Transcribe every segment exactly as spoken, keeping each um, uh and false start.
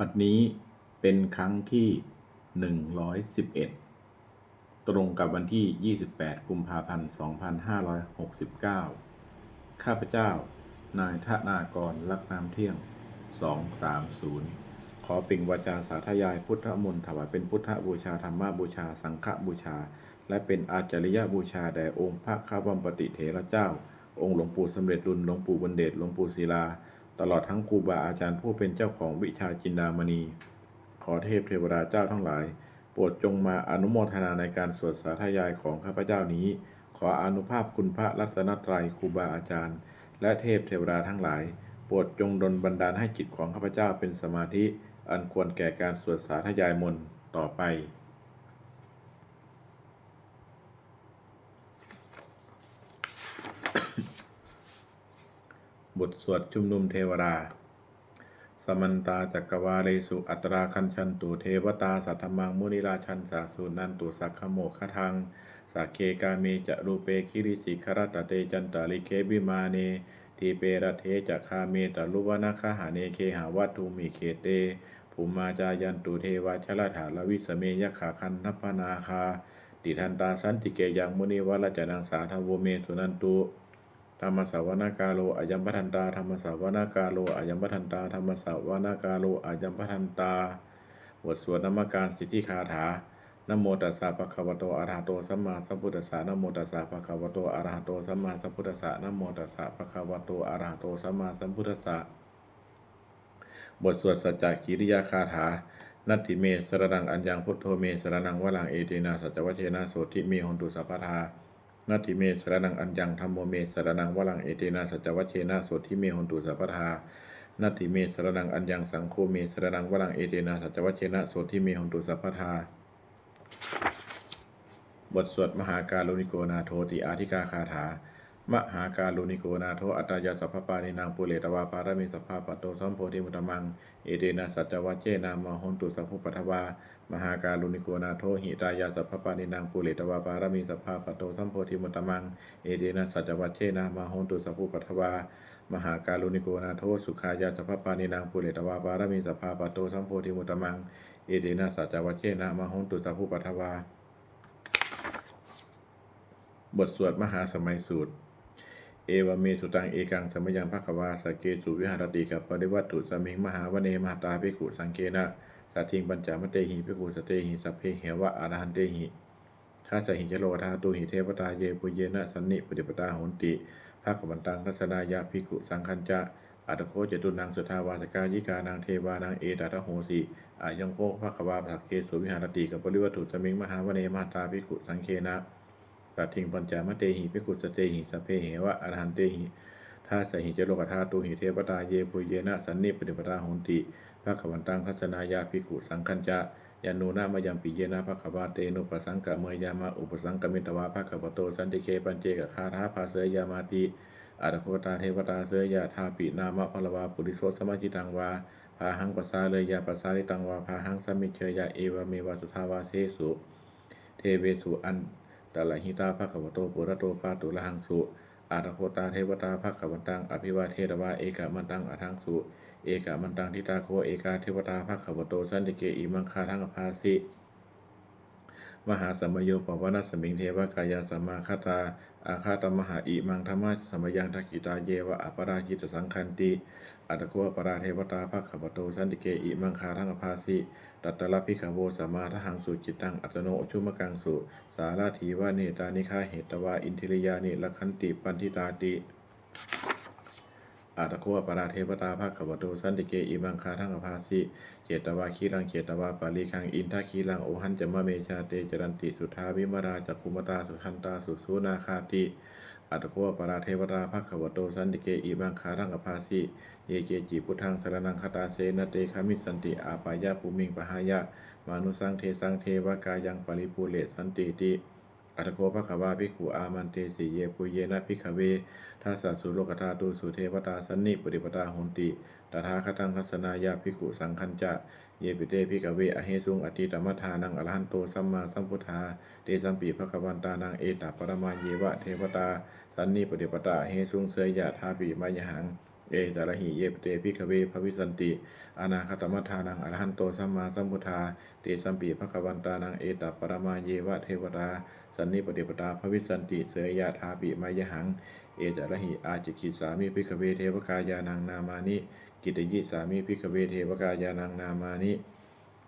บัดนี้เป็นครั้งที่ หนึ่งร้อยสิบเอ็ด ตรงกับวันที่ ยี่สิบแปด กุมภาพันธ์ สองพันห้าร้อยหกสิบเก้า ข้าพเจ้า นายธนากร ลักน้ำเที่ยง สองสามศูนย์ ขอเปล่งวาจาสาธยายพุทธมนต์ ถวายเป็นพุทธบูชา ธรรมบูชา สังฆบูชา และเป็นอาจาริยบูชาแด่องค์พระควัมปติเถระเจ้า องค์หลวงปู่สำเร็จลุน หลวงปู่บุญเดช หลวงปู่ศิลา ตลอดทั้งครูบาอาจารย์ผู้เป็นเจ้าของวิชาจินดามณี ขอเทพเทวดาเจ้าทั้งหลาย โปรดจงมาอนุโมทนาในการสวดสาธยายของข้าพเจ้านี้ ขออานุภาพคุณพระรัตนตรัย ครูบาอาจารย์ และเทพเทวดาทั้งหลาย โปรดจงดลบันดาลให้จิตของข้าพเจ้าเป็นสมาธิ อันควรแก่การสวดสาธยายมนต์ต่อไป บทสวดชุมนุมเทวดา Samantā cakkavāḷesu atrāgacchantu devatā, saddhammaṃ munirājassa suṇantu saggamokkhadaṃ. Sagge kāme ca rūpe girisikharataṭe cantalikkhe vimāne, dīpe raṭṭhe ca gāme taruvanagahane gehavatthumhi khette, bhummā cāyantu devā jalathalavisame yakkhagandhabbanāgā, tiṭṭhantā santike yaṃ munivaravacanaṃ sādhavo me suṇantu. Dhammassavanakālo ayambhadantā. Dhammassavanakālo ayambhadantā. Dhammassavanakālo ayambhadantā. บทสวดนมการสิทธิคาถา Namo tassa bhagavato arahato sammāsambuddhassa. Namo tassa bhagavato arahato sammāsambuddhassa. Namo tassa bhagavato arahato sammāsambuddhassa. บทสวดสัจจกิริยาคาถา Natthi me saraṇaṃ aññaṃ, buddho me saraṇaṃ varaṃ, etena saccavajjena sotthi me hotu sabbadā. Natthi me saraṇaṃ aññaṃ, dhammo me saraṇaṃ varaṃ, etena saccavajjena sotthi me hotu sabbadā. Natthi me saraṇaṃ aññaṃ, saṅgho me saraṇaṃ varaṃ, etena saccavajjena sotthi me hotu sabbadā. บทสวดมหาการุณิโกนาโถติอาทิกาคาถา Mahākāruṇiko nātho atthāya sabbapāṇinaṃ, pūretvā pāramī sabbā patto sambodhimuttamaṃ, etena saccavajjena mā hontu sabbupaddavā. Mahākāruṇiko nātho hitāya sabbapāṇinaṃ, pūretvā pāramī sabbā patto sambodhimuttamaṃ, etena saccavajjena mā hontu sabbupaddavā. Mahākāruṇiko nātho sukhāya sabbapāṇinaṃ, pūretvā pāramī sabbā patto sambodhimuttamaṃ, etena saccavajjena mā hontu sabbupaddavā. บทสวดมหาสมัยสูตร Evaṃ me sutaṃ. Ekaṃ samayaṃ bhagavā sakkesu viharati kapilavatthusmiṃ mahāvane mahatā bhikkhusaṅghena saddhiṃ pañcamattehi bhikkhusatehi sabbeheva arahantehi. Dasahi ca lokadhātūhi devatā yebhuyyena sannipatitā honti bhagavantaṃ dassanāya bhikkhusaṅghañca. Atha kho catunnaṃ suddhāvāsakāyikānaṃ devānaṃ etadahosi: Ayaṃ kho bhagavā sakkesu viharati kapilavatthusmiṃ mahāvane mahatā bhikkhusaṅghena saddhiṃ pañcamattehi bhikkhusatehi sabbeheva arahantehi. Dasahi ca lokadhātūhi devatā yebhuyyena sannipatitā honti bhagavantaṃ dassanāya bhikkhusaṅghañca. Yannūna mayampi yena bhagavā tenupasaṅkameyyāma, upasaṅkamitvā bhagavato santike paccekagāthā bhāseyyāmāti. Atha kho tā devatā seyyathāpi nāma balavā puriso sammiñjitaṃ vā bāhaṃ pasāreyya, pasāritaṃ vā bāhaṃ sammiñjeyya, evameva suddhāvāsesu devesu antarahitā bhagavato purato pāturahaṃsu. Atha kho tā devatā bhagavantaṃ abhivādetvā ekamantaṃ aṭṭhaṃsu. Ekamantaṃ ṭhitā kho ekā devatā bhagavato santike imaṃ gāthaṃ abhāsi: Mahāsamayo pavanasmiṃ devakāyā samāgatā, āgatamha imaṃ dhammasamayaṃ dakkhitāyeva aparājitasaṅghanti. Atha kho aparā devatā bhagavato santike imaṃ gāthaṃ abhāsi: Tatra bhikkhavo samādahaṃsu cittaṃ attano ujukamakaṃsu, sārathīva nettāni gahetvā indriyāni rakkhanti paṇḍitāti. Atha kho aparā devatā bhagavato santike imaṃ gāthaṃ abhāsi: Chetvā khīlaṃ chetvā palighaṃ indakhīlaṃ ūhacca manejā, te caranti suddhā vimalā cakkhumatā sudantā susunāgāti. Atha kho aparā devatā bhagavato santike imaṃ gāthaṃ abhāsi: Ye keci buddhaṃ saraṇaṃ gatāse, na te gamissanti apāyabhūmiṃ, pahāya mānusaṃ dehaṃ devakāyaṃ paripūressantīti. Atha kho bhagavā bhikkhū āmantesi: Yebhuyyena bhikkhave dasasu lokadhātūsu devatā sannipatitā honti tathāgataṃ dassanāya bhikkhusaṅghañca. Yepi te bhikkhave ahesuṃ atītamaddhānaṃ arahanto sammāsambuddhā, tesampi bhagavantānaṃ etaparamāyeva devatā sannipatitā ahesuṃ, seyyathāpi mayhaṃ Etarahi ye te bhikkhave bhavissanti anāgatamaddhānaṃ arahanto sammāsambuddhā, tesampi bhagavantānaṃ etaparamāyeva devatā sannipatitā bhavissanti, seyyathāpi mayhaṃ etarahi. Ācikkhissāmi bhikkhave devakāyānaṃ nāmāni, kittayissāmi bhikkhave devakāyānaṃ nāmāni,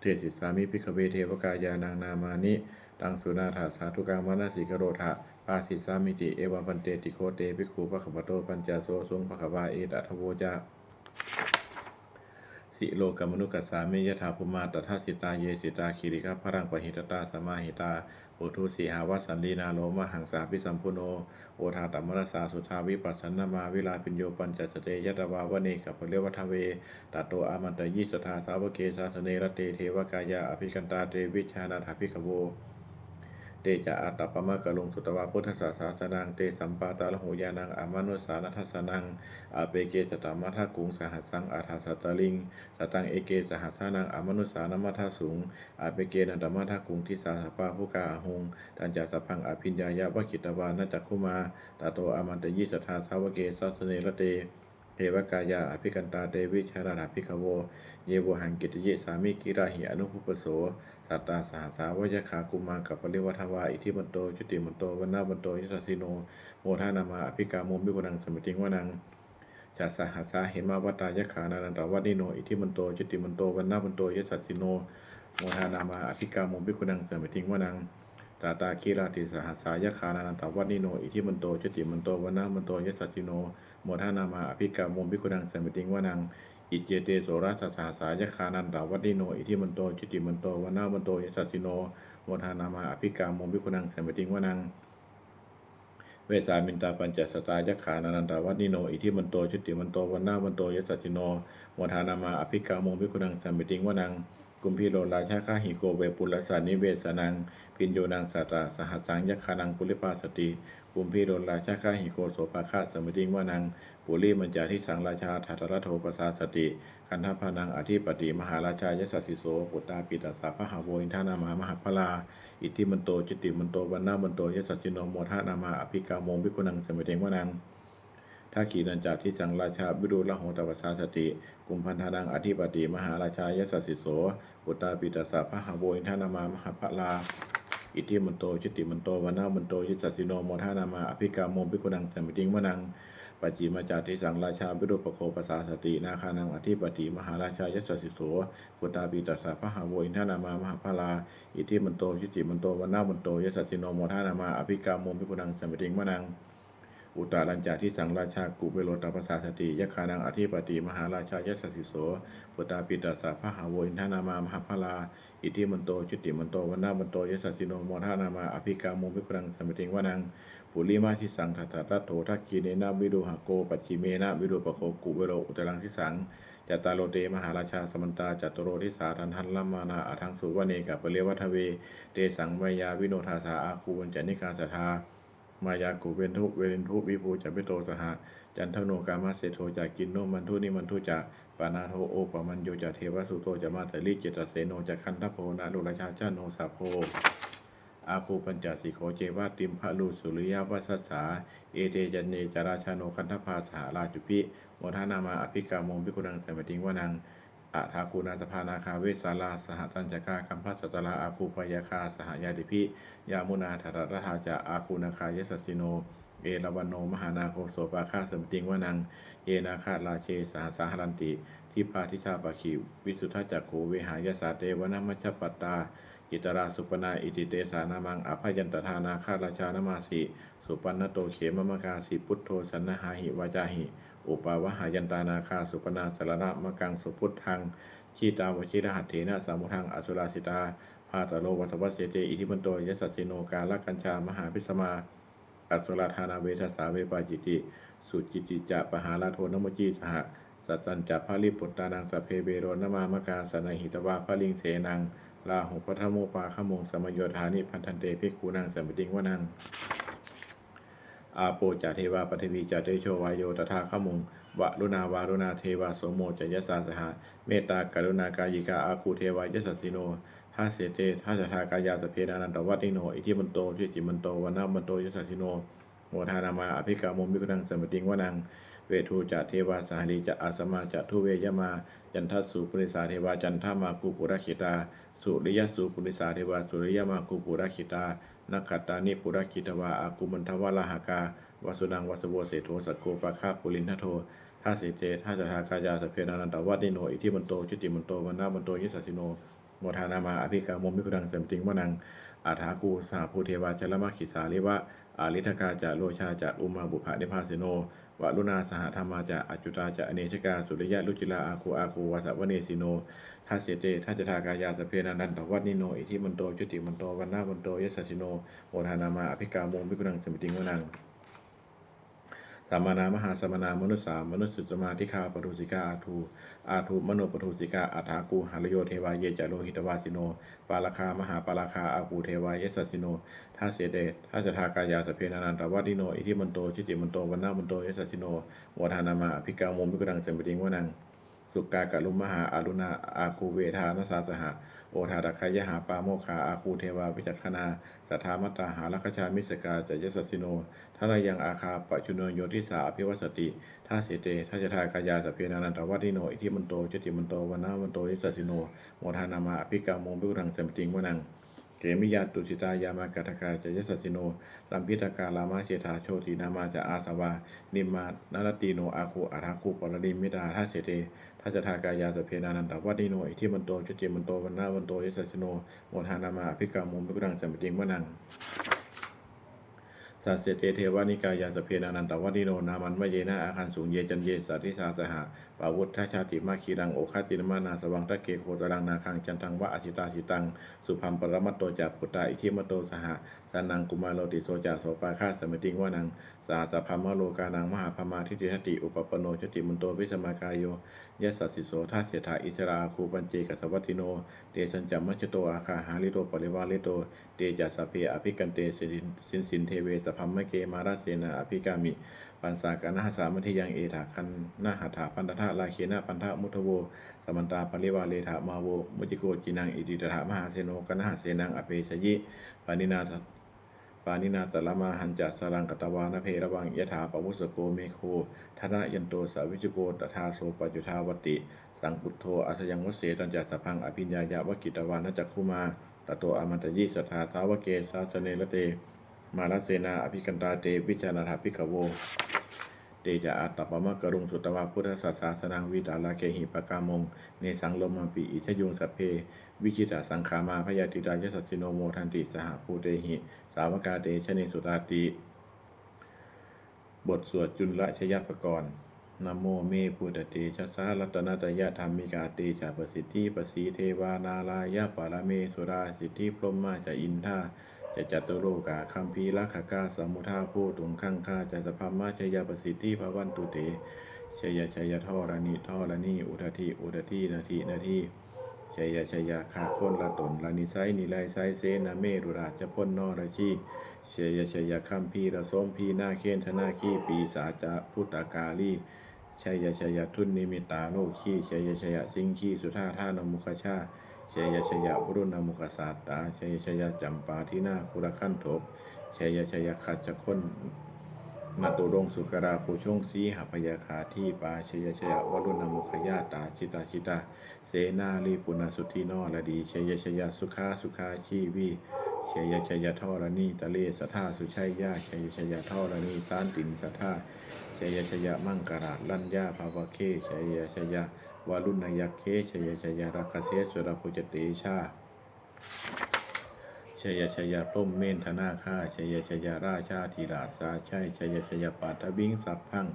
desissāmi bhikkhave devakāyānaṃ nāmāni. Taṃ suṇātha sādhukaṃ manasikarotha bhāsissāmīti. Evaṃ bhanteti kho te bhikkhū bhagavato paccassosuṃ. Bhagavā etadavoca: Silokamanukassāmi, yattha bhummā tadassitā; ye sitā girigabbharaṃ, pahitattā samāhitā. Puthū sīhāva sallīnā, lomahaṃsābhisambhuno; odātamanasā suddhā, vippasannamanāvilā. Bhiyyo pañcasate ñatvā, vane kāpilavatthave; tato āmantayi satthā, sāvake sāsane rate. Devakāyā abhikkantā, te vijānātha bhikkhavo. Te ca ātappamakaruṃ, sutvā buddhassa sāsanaṃ; tesampāturahu ñāṇaṃ, amanussāna dassanaṃ. Appeke satamaddakkhuṃ, sahassaṃ atha sattariṃ; sataṃ eke sahassānaṃ, amanussānamaddasuṃ. Appekenantamaddakkhuṃ, disā sabbā phuṭā ahuṃ; tañca sabbaṃ abhiññāya, vavakkhitvāna cakkhumā. Tato āmantayi satthā, sāvake sāsane rate. Devakāyā abhikkantā, te vijānātha bhikkhavo. Ye vohaṃ kittayissāmi, girāhi anupubbaso. Sattasahassā va yakkhā, bhummā kāpilavatthavā; iddhimanto jutimanto, vaṇṇavanto yasassino; modamānā abhikkāmuṃ, bhikkhūnaṃ samitiṃ vanaṃ. Chasahassā hemavatā, yakkhā nānattavaṇṇino; iddhimanto jutimanto, vaṇṇavanto yasassino; modamānā abhikkāmuṃ, bhikkhūnaṃ samitiṃ vanaṃ. Sātāgirā tisahassā, yakkhā nānattavaṇṇino; iddhimanto jutimanto, vaṇṇavanto yasassino; modamānā abhikkāmuṃ, bhikkhūnaṃ samitiṃ vanaṃ. Iccete soḷasasahassā, yakkhā nānattavaṇṇino; iddhimanto jutimanto, vaṇṇavanto yasassino; modamānā abhikkāmuṃ, bhikkhūnaṃ samitiṃ vanaṃ. Vessāmittā pañcasatā, yakkhā nānattavaṇṇino; iddhimanto jutimanto, vaṇṇavanto yasassino; modamānā abhikkāmuṃ, bhikkhūnaṃ samitiṃ vanaṃ. Kumbhīro rājagahiko, vepullassa nivesanaṃ; bhiyyo naṃ satasahassaṃ, yakkhānaṃ payirupāsati; kumbhīro rājagahiko, sopāga samitiṃ vanaṃ. Purimañca disaṃ rājā, dhataraṭṭho pasāsati; gandhabbānaṃ ādhipati, mahārājā yasassi so. Puttāpi tassa bahavo, indanāmā mahabbalā; iddhimanto jutimanto, vaṇṇavanto yasassino; modamānā abhikkāmuṃ, bhikkhūnaṃ samitiṃ vanaṃ. Dakkhiṇañca disaṃ rājā, virūḷho tappasāsati; kumbhaṇḍānaṃ ādhipati, mahārājā yasassi so. Puttāpi tassa bahavo, indanāmā mahabbalā; iddhimanto jutimanto, vaṇṇavanto yasassino; modamānā abhikkāmuṃ, bhikkhūnaṃ samitiṃ vanaṃ. Pacchimañca disaṃ rājā, virūpakkho pasāsati; nāgānaṃ ādhipati, mahārājā yasassi so. Puttāpi tassa bahavo, indanāmā mahabbalā; iddhimanto jutimanto, vaṇṇavanto yasassino; modamānā abhikkāmuṃ, bhikkhūnaṃ samitiṃ vanaṃ. Uttarañca disaṃ rājā, kuvero tappasāsati; yakkhānaṃ ādhipati, mahārājā yasassi so. Puttāpi tassa bahavo, indanāmā mahabbalā; iddhimanto jutimanto, vaṇṇavanto yasassino; modamānā abhikkāmuṃ, bhikkhūnaṃ samitiṃ vanaṃ. Purimadisaṃ dhataraṭṭho, dakkhiṇena virūḷhako; pacchimena virūpakkho, kuvero uttaraṃ disaṃ. Cattāro te mahārājā, samantā caturo disā; daddallamānā aṭṭhaṃsu, vane kāpilavatthave. Tesaṃ māyāvino dāsā, āgū vañcanikā saṭhā; māyā kuṭeṇḍu veṭeṇḍu, viṭū ca viṭuṭo saha. Candano kāmaseṭṭho ca, kinnughaṇḍu nighaṇḍu ca; panādo opamañño ca, devasūto ca mātali; cittaseno ca gandhabbo, naḷorājā janosabho; āgū pañcasikho ceva, timbarū suriyavacchasā. Ete caññe ca rājāno, gandhabbā saha rājubhi; modamānā abhikkāmuṃ, bhikkhūnaṃ samitiṃ vanaṃ. Athāgū nābhasā nāgā, vesālā sahatacchakā; kambalassatarā āgū, pāyāgā saha ñātibhi; yāmunā dhataraṭṭhā ca, āgū nāgā yasassino; erāvaṇo mahānāgo, sopāga samitiṃ vanaṃ. Ye nāgarāje sahasā haranti, dibbā dijā pakkhi visuddhacakkhū; vehāyasā te vanamajjhapattā, citrā supaṇṇā iti tesa nāmaṃ. Abhayantadā nāgarājānamāsi, supaṇṇato khemamakāsi; buddho saṇhāhi vācāhi, upavhayantā nāgā; supaṇṇā saraṇamagaṃsu buddhaṃ, jitā vajirahatthena. Samuddaṃ asurā sitā, bhātaro vāsavassete; iddhimanto yasassino, kālakañjā mahābhismā; asurā dānaveghasā, vepacitti sucitti ca; pahārādo namucī saha, satañca baliputtānaṃ. Sabbe verocanāmakā, sannayhitvā baliṃ senaṃ; rāhubhaddamupāgamuṃ, samayodāni bhaddante; bhikkhūnaṃ samitiṃ vanaṃ. Āpo ca devā paṭhavī ca, tejo vāyo tadāgamuṃ; varuṇā vāruṇā devā, somo ca yasasā saha. Mettākaruṇākāyikā, āgū devā yasassino; dasete dasadhā kāyā, sabbe nānattavaṇṇino; iddhimanto jutimanto, vaṇṇavanto yasassino; modamānā abhikkāmuṃ, bhikkhūnaṃ samitiṃ vanaṃ. Veṇḍū ca devā sahalī ca, asamā ca duve yamā. Candassūpanisā devā, candamāgū purakkhitā. Suriyassūpanisā devā, suriyamāgū purakkhitā. Nakkhattāni purakkhitvā, āgū mandavalāhakā. Vasūnaṃ vāsavo seṭṭho, sakkopāga purindado. Dasete dasadhā kāyā, sabbe nānattavaṇṇino. Iddhimanto jutimanto, vaṇṇavanto yasassino. Modamānā abhikkāmuṃ, bhikkhūnaṃ samitiṃ vanaṃ. Athāgū sahabhū devā, jalamaggisikhāriva. Ariṭṭhakā ca rojā ca, umāpupphanibhāsino. Varuṇā sahadhammā ca, accutā ca anejakā. Sūleyyarucirā āgū, āgū vāsavanesino. Dasete dasadhā kāyā, sabbe nānattavaṇṇino. Iddhimanto jutimanto, vaṇṇavanto yasassino. Modamānā abhikkāmuṃ, bhikkhūnaṃ samitiṃ vanaṃ. Samānā mahāsamānā, mānusā mānusuttamā. Khiḍḍāpadūsikā āgū, āgū manopadūsikā. Athāgū harayo devā, ye ca lohitavāsino. Pāragā mahāpāragā, āgū devā yasassino. Dasete dasadhā kāyā, sabbe nānattavaṇṇino. Iddhimanto jutimanto, vaṇṇavanto yasassino. Modamānā abhikkāmuṃ, bhikkhūnaṃ samitiṃ vanaṃ. Sukkā karumhā aruṇā, āgū vedhanasā saha. Odātagayhā pāmokkhā, āgū devā vicakkhaṇā. Sadāmattā hāragajā, missakā ca yasassino. Thanayaṃ āgā pajjunno, yo disā abhivassati. Dasete dasadhā kāyā, sabbe nānattavaṇṇino. Iddhimanto jutimanto, vaṇṇavanto yasassino. Modamānā abhikkāmuṃ, bhikkhūnaṃ samitiṃ vanaṃ. Khemiyā tusitā yāmā, kaṭṭhakā ca yasassino. Lambitakā lāmaseṭṭhā, jotināmā ca āsavā. Nimmānaratino āgū, athāgū paranimmitā. Dasete dasadhā kāyā, sabbe nānattavaṇṇino. Iddhimanto jutimanto, vaṇṇavanto yasassino. Modamānā abhikkāmuṃ, bhikkhūnaṃ samitiṃ vanaṃ. Saṭṭhete devanikāyā, sabbe nānattavaṇṇino. Nāmanvayena āgañchuṃ, ye caññe sadisā saha. Pavutthajātimakkhīlaṃ, oghatiṇṇamanāsavaṃ. Dakkhemoghataraṃ nāgaṃ, candaṃva asitātitaṃ. Subhaṃ paramatto ca, puttā iddhimato saha. Sanaṅkumāro tisso ca, sopāga samitiṃ vanaṃ. Sahassabrahmalokānaṃ, mahābrahmābhitiṭṭhati. Upapanno jutimanto, bhismākāyo yasassi so. Dasettha issarā āgū, paccekavasavattino. Tesañca majjhato āgā, hārito parivārito. Te ca sabbe abhikkante, sesindheve sabrahmake. Mārasenā abhikkāmi, passa kaṇhassa mandiyaṃ. Etha gaṇhatha bandhatha, rāgena bandhamatthu vo. Samantā parivāretha, mā vo muñcittha koci naṃ. Iti tattha mahāseno, kaṇhasenaṃ apesayi. Pāṇinā, pāṇinā talamāhacca, saraṃ katvāna bheravaṃ. Yathā pāvussako megho, thanayanto savijjuko. Tadā so paccudāvatti, saṅkuddho asayaṃvase. Tañca sabbaṃ abhiññāya, vavakkhitvāna cakkhumā. Tato āmantayi satthā, sāvake sāsane rate. Mārasenā abhikkantā, te vijānātha bhikkhavo. Te ca ātappamakaruṃ, sutvā buddhassa sāsanaṃ. Vītarāgehi pakkāmuṃ, nesaṃ lomampi iñjayuṃ. Sabbe vijitasaṅgāmā, bhayātītā yasassino. Modanti saha bhūtehi, sāvakā te janesutāti. บทสวดจุลชัยปกรณ์ Namo me buddhatejasā, ratanattayadhammikā. Tejapasiddhi pasīdevā, nārāyaparamesurā. Siddhibrahmā ca indā ca, catulokā gambhīrakkhakā. Samuddā bhūtuṃ gaṅgā ca, sabrahmajayapasiddhi bhavantu te. Jaya jaya dharaṇi dharaṇī, udadhi udadhī, nadi nadī. Jaya jaya gaganalatanalanisai, niraisai senamerurājabala narajī. Jaya jaya gambhīrasombhī, nāgendanāgī, pisācabhūtakālī. Jaya jaya dunnimittarogī. Jaya jaya siṅgīsudādānamukhajā. Jaya jaya varuṇamukhasātrā. Jaya jaya campādināgaraganthakaṃ. Jaya jaya gajagannaturaṅga sukarabhujaṅga, sīhabyagghadīpā. Jaya jaya varuṇamukhayātrā, jita jita senāripuna suddhi naradī. Jaya jaya sukhā sukhā jīvī. Jaya jaya dharaṇītale sadā sujayā. Jaya jaya dharaṇī santin sadā. Jaya jaya maṅkarāja raññā bhavagge. Jaya jaya varuṇayakkhe. Jaya jaya rakkhase surabhujatejā. Jaya jaya brahmendagaṇā. Jaya jaya rājādhirāja sājjai. Jaya jaya paṭhaviṃ sabbaṃ.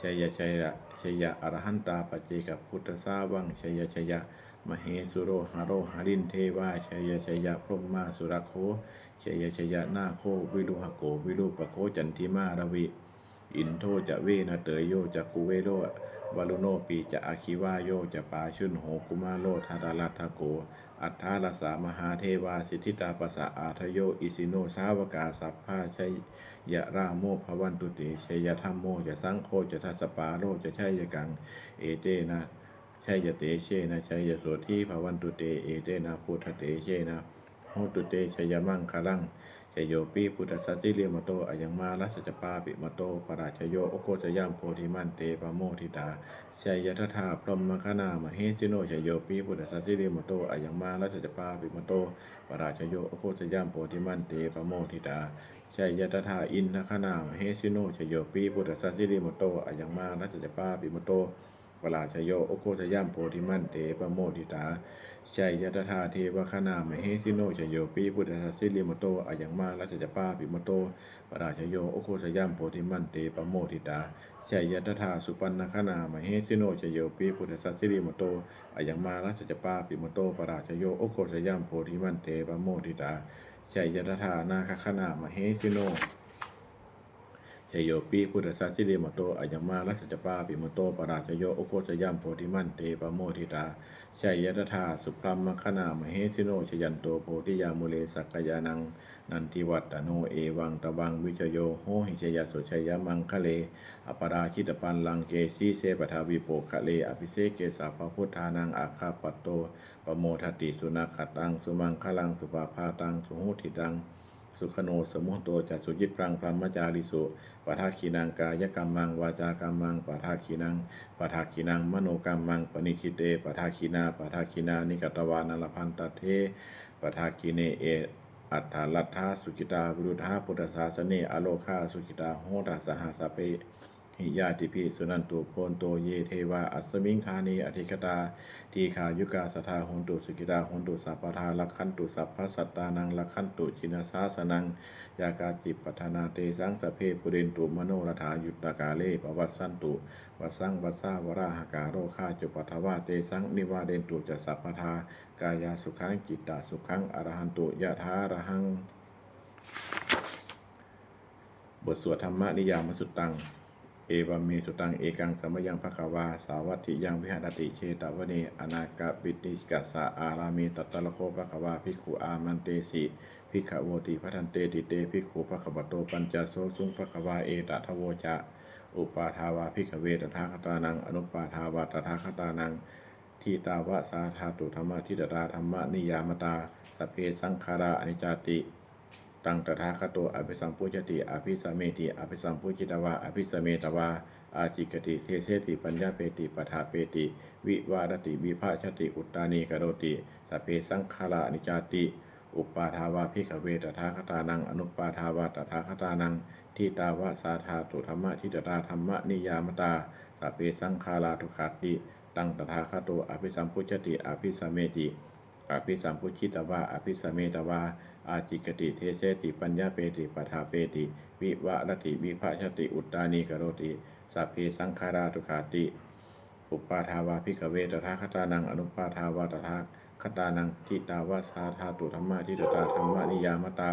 Jaya jaya jaya arahantā paccekabuddhasāvaṃ. Jaya jaya mahesuro haro harindevā. Jaya jaya brahmā surakkho. Jaya jaya nāgo viruḷhako virūpakkho candimā ravi. Indo ca venateyyo ca kuvero varuṇopi ca, aggi vāyo ca pājuṇho kumāro dhataraṭṭhako. Aṭṭhārasa mahādevā siddhitāpasa-ādayo, isino sāvakā sabbā jaya rāmo bhavantu te. Jaya dhammo ca saṅgho ca dasapālo ca jayakaṃ. Etena jayatejena jayasotthī bhavantu te. Etena buddhatejena hotu te jayamaṅgalaṃ. jayopi buddhassa sirīmato ayaṃ mārassa ca pāpimato parājayo ugghosayuṃ bodhimaṇḍe pamoditā. Jayatadā brahmagaṇā mahesino jayopi buddhassa sirīmato ayaṃ mārassa ca pāpimato parājayo ugghosayuṃ bodhimaṇḍe pamoditā. Jayatadā indagaṇā mahesino jayopi buddhassa sirīmato ayaṃ mārassa ca pāpimato parājayo ugghosayuṃ bodhimaṇḍe pamoditā. Jayatadā devagaṇā mahesino jayopi buddhassa sirīmato ayaṃ mārassa ca pāpimato parājayo ugghosayuṃ bodhimaṇḍe pamoditā. Jayatadā supaṇṇagaṇā mahesino jayopi buddhassa sirīmato ayaṃ mārassa ca pāpimato parājayo ugghosayuṃ bodhimaṇḍe pamoditā. Jayatadā nāgagaṇā mahesino jayopi buddhassa sirīmato ayaṃ mārassa ca pāpimato parājayo ugghosayuṃ bodhimaṇḍe pamoditā. Jayatadā subrahmagaṇā mahesino jayanto bodhiyā mūle sakyānaṃ nandivaḍḍhano evaṃ tvaṃ vijayo hohi jayassu jayamaṅgale aparājitapallaṅke sīse paṭhavipokkhare abhiseke sabbabuddhānaṃ aggappatto pamodati. Sunakkhattaṃ sumaṅgalaṃ supabhātaṃ suhuṭṭhitaṃ sukhaṇo sumuhutto ca suyiṭṭhaṃ brahmacārisu padakkhiṇaṃ kāyakammaṃ vācākammaṃ padakkhiṇaṃ padakkhiṇaṃ manokammaṃ paṇidhī te padakkhiṇā padakkhiṇāni katvāna labhantatthe padakkhiṇe. Atthaladdhā sukhitā viruḷhā buddhasāsane arogā sukhitā hotha saha sabbe hi ñātibhi. Suṇantu bhonto ye devā asmiṃ ṭhāne adhigatā dīghāyukā sadā hontu sukhitā hontu sabbadā rakkhantu sabbasattānaṃ rakkhantu jinasāsanaṃ yā kāci patthanā tesaṃ sabbe pūrentu manorathā yuttakāle pavassantu vassaṃ vassā valāhakā rogā cupaddavā tesaṃ nivārentu ca sabbadā kāyāsukhaṃ cittasukhaṃ arahantu yathārahaṃ. บทสวด Dhammaniyāmasuttaṃ. Evaṃ me sutaṃ. Ekaṃ samayaṃ bhagavā sāvatthiyaṃ viharati jetavane anāthapiṇḍikassa ārāme. Tatra kho bhagavā bhikkhū āmantesi bhikkhavoti. Bhadanteti te bhikkhū bhagavato paccassosuṃ. Bhagavā etadavoca. Uppādā vā bhikkhave tathāgatānaṃ anuppādā vā tathāgatānaṃ ṭhitāva sā dhātu dhammaṭṭhitatā dhammaniyāmatā sabbe saṅkhārā aniccāti. Taṃ tathāgato abhisambujjhati abhisameti abhisambujjhitvā abhisametvā ācikkhati deseti paññapeti paṭṭhapeti vivarati vibhajati uttānīkaroti sabbe saṅkhārā aniccāti. Uppādā vā bhikkhave tathāgatānaṃ anuppādā vā tathāgatānaṃ ṭhitāva sā dhātu dhammaṭṭhitatā dhammaniyāmatā sabbe saṅkhārā dukkhāti. Taṃ tathāgato abhisambujjhati abhisameti abhisambujjhitvā abhisametvā ācikkhati deseti paññapeti paṭṭhapeti vivarati vibhajati uttānīkaroti sabbe saṅkhārā dukkhāti. Uppādā vā bhikkhave tathāgatānaṃ anuppādā vā tathāgatānaṃ ṭhitāva sā dhātu dhammaṭṭhitatā dhammaniyāmatā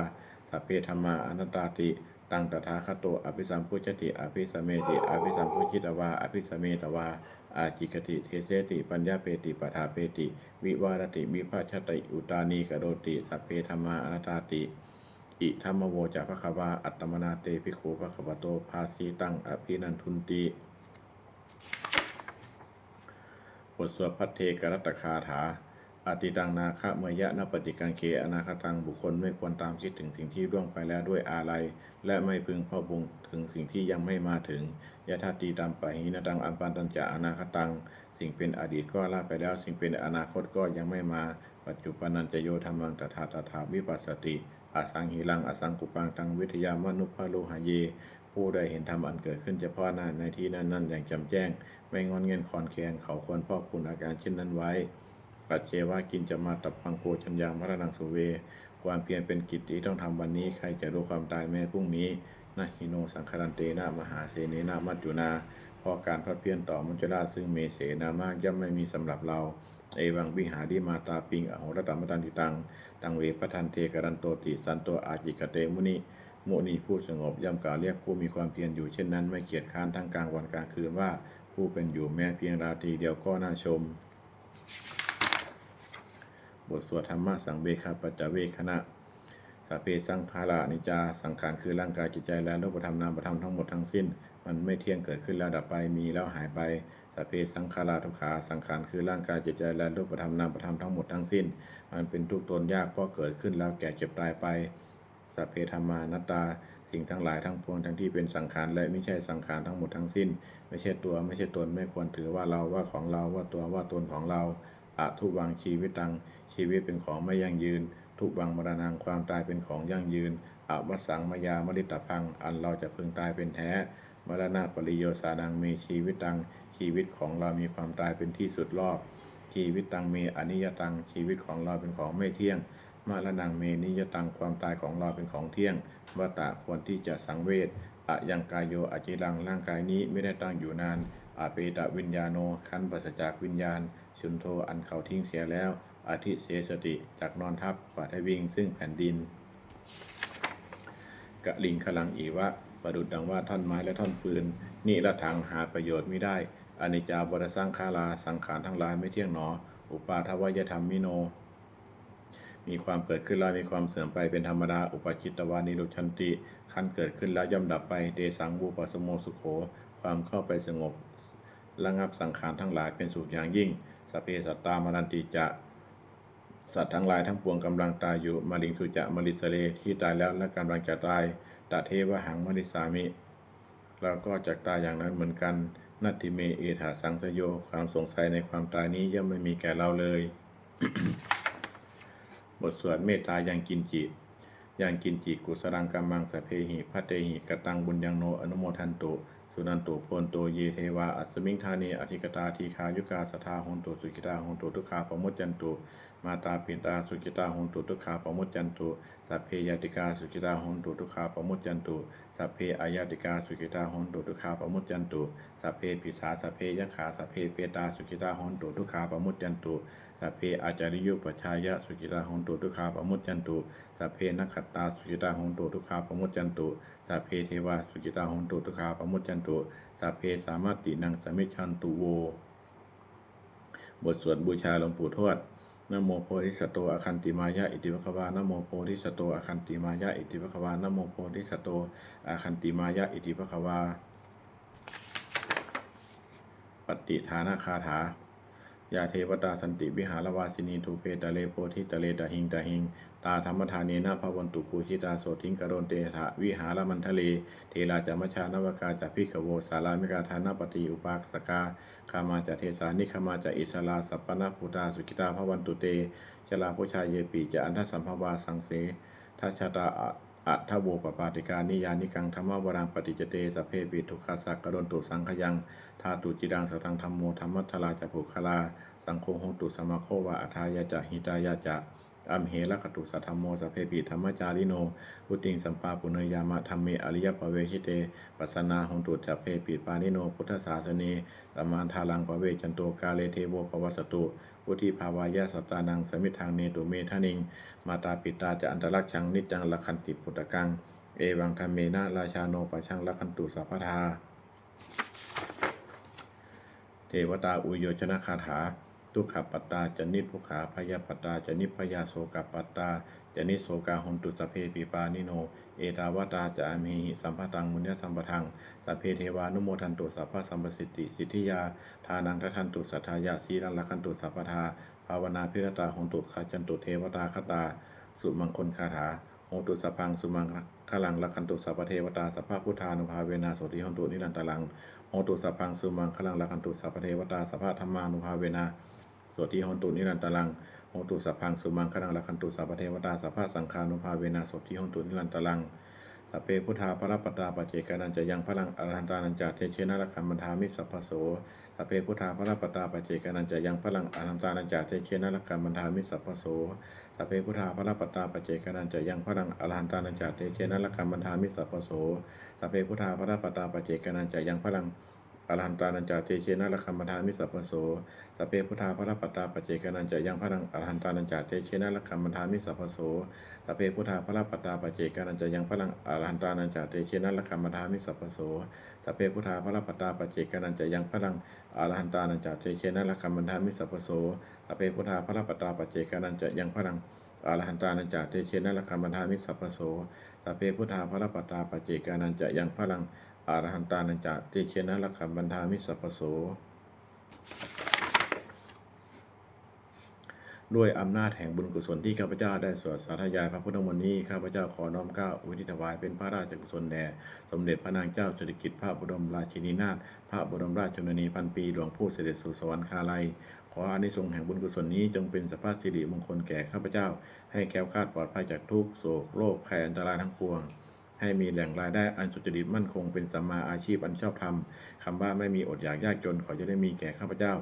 sabbe dhammā anattāti. Taṃ tathāgato abhisambujjhati abhisameti abhisambujjhitvā abhisametvā ācikkhati deseti paññapeti paṭṭhapeti vivarati vibhajati uttānīkaroti sabbe dhammā anattāti. Idamavoca bhagavā. Attamanā te bhikkhū bhagavato bhāsitaṃ abhinandunti. บทสวดภัทเทกรัตตคาถา Atītaṃ nāgameyya nappaṭikaṅkhe anāgataṃ. บุคคลไม่ควรตามคิดถึงสิ่งที่ล่วงไปแล้วด้วยอาลัย และไม่พึงพะวงถึงสิ่งที่ยังไม่มาถึง Yadatītaṃ pahīnantaṃ appattañca anāgataṃ. สิ่งเป็นอดีตก็ละไปแล้ว สิ่งเป็นอนาคตก็ยังไม่มา Paccuppannañca yo dhammaṃ tattha tattha vipassati asaṃhiraṃ asaṅkuppaṃ taṃ viddhā manubrūhaye. ผู้ใดเห็นธรรมอันเกิดขึ้นเฉพาะหน้าในที่นั้นๆ อย่างแจ่มแจ้ง ไม่ง่อนแง่นคลอนแคลน เขาควรพอกพูนอาการเช่นนั้นไว้ Ajjeva kiñcamātappaṃ ko jaññā maraṇaṃ suve. ความเพียรเป็นกิจที่ต้องทำวันนี้ ใครจะรู้ความตายแม้พรุ่งนี้ Na hi no saṅgarantena mahāsenena maccunā. เพราะการผัดเพี้ยนต่อมัจจุราชซึ่งมีเสนามากย่อมไม่มีสำหรับเรา Evaṃ vihārimātāpiṃ ahorattamatanditaṃ. Taṃ ve bhaddante karantoti santo ācikkhate muni. มุนีผู้สงบย่อมกล่าวเรียกผู้มีความเพียรอยู่เช่นนั้น ไม่เกียจคร้านทั้งกลางวันกลางคืนว่า ผู้เป็นอยู่แม้เพียงราตรีเดียวก็น่าชม บทสวดธรรมสังเวคปัจจเวกขณะ Sabbe saṅkhārā aniccā. สังขารคือร่างกายจิตใจและรูปธรรมนามธรรมทั้งหมดทั้งสิ้น มันไม่เที่ยง เกิดขึ้นแล้วดับไป มีแล้วหายไป Sabbe saṅkhārā dukkhā. สังขารคือร่างกายจิตใจและรูปธรรมนามธรรมทั้งหมดทั้งสิ้น มันเป็นทุกข์ทนยาก เพราะเกิดขึ้นแล้วแก่เจ็บตายไป Sabbe dhammā anattā. สิ่งทั้งหลายทั้งปวงทั้งที่เป็นสังขารและมิใช่สังขารทั้งหมดทั้งสิ้น ไม่ใช่ตัวไม่ใช่ตน ไม่ควรถือว่าเราว่าของเราว่าตัวว่าตนของเรา Adhuvaṃ jīvitaṃ. ชีวิตเป็นของไม่ยั่งยืน Dhuvaṃ maraṇaṃ. ความตายเป็นของยั่งยืน Avassaṃ mayā maritabbaṃ. อันเราจะพึงตายเป็นแท้ Maraṇapariyosānaṃ me jīvitaṃ. ชีวิตของเรามีความตายเป็นที่สุดรอบ Jīvitaṃ me aniyataṃ. ชีวิตของเราเป็นของไม่เที่ยง Maraṇaṃ me niyataṃ. ความตายของเราเป็นของเที่ยง Vata. ควรที่จะสังเวช Ayaṃ kāyo aciraṃ. ร่างกายนี้ไม่ได้ตั้งอยู่นาน Apetaviññāṇo. ครั้นปราศจากวิญญาณ Chuḍḍho. อันเขาทิ้งเสียแล้ว Adhisessati. จักนอนทับ Paṭhaviṃ. ซึ่งแผ่นดิน Kaliṅgaraṃ iva. ประดุจดังว่าท่อนไม้และท่อนฟืน Niratthaṃ. หาประโยชน์มิได้ Aniccā vata saṅkhārā. สังขารทั้งหลายไม่เที่ยงหนอ Uppādavayadhammino. มีความเกิดขึ้นแล้วมีความเสื่อมไปเป็นธรรมดา Uppajjitvā nirujjhanti. ครั้นเกิดขึ้นแล้วย่อมดับไป Tesaṃ vūpasamo sukho. ความเข้าไปสงบระงับสังขารทั้งหลายเป็นสุขอย่างยิ่ง Sabbe sattā maranti ca. สัตว์ทั้งหลายทั้งปวงกำลังตายอยู่ Mariṃsu ca marissare. ที่ตายแล้วและกำลังจะตาย Tathevāhaṃ marissāmi. เราก็จักตายอย่างนั้นเหมือนกัน Natthi me ettha saṃsayo. ความสงสัยในความตายนี้ย่อมไม่มีแก่เราเลย บทสวดเมตตา Yaṅkiñci. Yaṅkiñci kusalaṃ kammaṃ sabbehi katehi kataṃ puññaṃ no anumodantu. Suṇantu bhonto ye devā asmiṃ ṭhāne adhigatā dīghāyukā sadā hontu sukhitā hontu dukkhā pamuccantu. Mātā pitā sukhitā hontu dukkhā pamuccantu. Sabbe ñātikā sukhitā hontu dukkhā pamuccantu. Sabbe aññātikā sukhitā hontu dukkhā pamuccantu. Sabbe pisā sabbe yakkhā sabbe petā sukhitā hontu dukkhā pamuccantu. Sabbe ācariyupajjhāyā sukhitā hontu dukkhā pamuccantu. Sabbe nakkhattā sukhitā hontu dukkhā pamuccantu. Sabbe devā sukhitā hontu dukkhā pamuccantu. Sabbe sampattīnaṃ samijjhantu vo. บทสวดบูชาหลวงปู่ทวด Namo bodhisatto āgantimāya iti bhagavā. Namo bodhisatto āgantimāya iti bhagavā. Namo bodhisatto āgantimāya iti bhagavā. Pattidānagāthā. Yā devatā santi vihāravāsinī thūpe ghare bodhighare tahiṃ tahiṃ, tā dhammadānena bhavantu pūjitā sotthiṃ karontedha vihāramaṇḍale. Therā ca majjhā navakā ca bhikkhavo sārāmikā dānapatī upāsakā, gāmā ca desā nigamā ca issarā sappāṇabhūtā sukhitā bhavantu te. Jalābujā yepi ca aṇḍasambhavā saṃsedajātā athavopapātikā, niyyānikaṃ dhammavaraṃ paṭicca te sabbepi dukkhassa karontu saṅkhayaṃ. Ṭhātu ciraṃ sataṃ dhammo dhammaddharā ca puggalā, saṅgho hotu samaggo va atthāya ca hitāya ca. Amhe rakkhatu saddhammo sabbepi dhammacārino, vuḍḍhiṃ sampāpuṇeyyāma dhamme ariyappavedite. Pasannā hontu sabbepi pāṇino buddhasāsane, sammādhāraṃ pavecchanto kāle devo pavassatu. Vuḍḍhibhāvāya sattānaṃ samiddhaṃ netu medaniṃ. Mātā pitā ca atrajaṃ niccaṃ rakkhanti puttakaṃ, evaṃ dhammena rājāno pajaṃ rakkhantu sabbadā. Devatāuyyojanagāthā. Dukkhappattā ca niddukkhā bhayappattā ca nibbhayā sokappattā ca nissokā hontu sabbepi pāṇino. Ettāvatā ca amhehi sambhataṃ puññasampadaṃ sabbe devānumodantu sabbasampattisiddhiyā. Dānaṃ dadantu saddhāya sīlaṃ rakkhantu sabbadā bhāvanābhiratā hontu gacchantu devatāgatā. Sumaṅgalagāthā. Hotu sabbaṃ sumaṅgalaṃ rakkhantu sabbadevatā sabbabuddhānubhāvena sotthī hontu nirantaraṃ. Hotu sabbaṃ sumaṅgalaṃ rakkhantu sabbadevatā sabbadhammānubhāvena sotthī hontu nirantaraṃ. Hotu sabbaṃ sumaṅgalaṃ rakkhantu sabbadevatā sabbasaṅghānubhāvena sotthī hontu nirantaraṃ. Sabbe buddhā balappattā paccekānañca yaṃ balaṃ arahantānañca tejena rakkhaṃ bandhāmi sabbaso. Sabbe buddhā balappattā paccekānañca yaṃ balaṃ arahantānañca tejena rakkhaṃ bandhāmi sabbaso. Sabbe buddhā balappattā paccekānañca yaṃ balaṃ arahantānañca tejena rakkhaṃ bandhāmi sabbaso. Sabbe buddhā balappattā paccekānañca yaṃ balaṃ arahantānañca tejena rakkhaṃ bandhāmi sabbaso. Sabbe buddhā balappattā paccekānañca yaṃ balaṃ arahantānañca tejena rakkhaṃ bandhāmi sabbaso. Sabbe buddhā balappattā paccekānañca yaṃ balaṃ arahantānañca tejena rakkhaṃ bandhāmi sabbaso. Sabbe buddhā balappattā paccekānañca yaṃ balaṃ arahantānañca tejena rakkhaṃ bandhāmi sabbaso. Sabbe buddhā balappattā paccekānañca yaṃ balaṃ arahantānañca tejena rakkhaṃ bandhāmi sabbaso. Sabbe buddhā balappattā paccekānañca yaṃ balaṃ arahantānañca tejena rakkhaṃ bandhāmi sabbaso. ด้วยอำนาจแห่งบุญกุศลที่ข้าพเจ้าได้สวดสาธยายพระพุทธมนต์นี้ ข้าพเจ้าขอน้อมเกล้าอุทิศถวายเป็นพระราชกุศลแด่สมเด็จพระนางเจ้าสิริกิติ์ พระบรมราชินีนาถ พระบรมราชชนนีพันปีหลวงผู้เสด็จสู่สวรรคาลัย ขออานิสงส์แห่งบุญกุศลนี้จงเป็นสัพพสิริมงคลแก่ข้าพเจ้า ให้แคล้วคลาดปลอดภัยจากทุกข์โศกโรคภัยอันตรายทั้งปวง ให้มีแหล่งรายได้อันสุจริตมั่นคง เป็นสัมมาอาชีพอันชอบธรรม คำว่าไม่มีอดอยากยากจนขออย่าได้มีแก่ข้าพเจ้า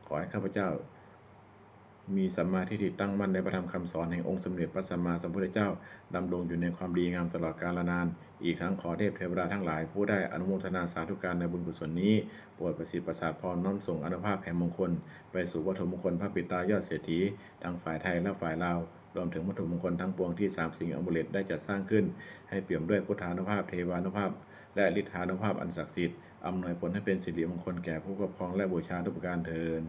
ขอให้ข้าพเจ้า มีสัมมาทิฏฐิตั้งมั่นในพระธรรมคำสอนแห่งองค์สมเด็จพระสัมมาสัมพุทธเจ้า ดำรงอยู่ในความดีงามตลอดกาลนาน อีกทั้งขอเทพเทวดาทั้งหลายผู้ได้อนุโมทนาสาธุการในบุญกุศลนี้ โปรดประสิทธิ์ประสาทพรน้อมส่งอานุภาพแห่งมงคล ไปสู่วัตถุมงคลพระปิดตายอดเศรษฐี ทั้งฝ่ายไทยและฝ่ายลาว รวมถึงวัตถุมงคลทั้งปวงที่สามสิงห์อมูเลตได้จัดสร้างขึ้น ให้เปี่ยมด้วยพุทธานุภาพ เทวานุภาพ และฤทธานุภาพอันศักดิ์สิทธิ์ อำนวยผลให้เป็นสิริมงคลแก่ผู้ครอบครองและบูชาทุกประการเทอญ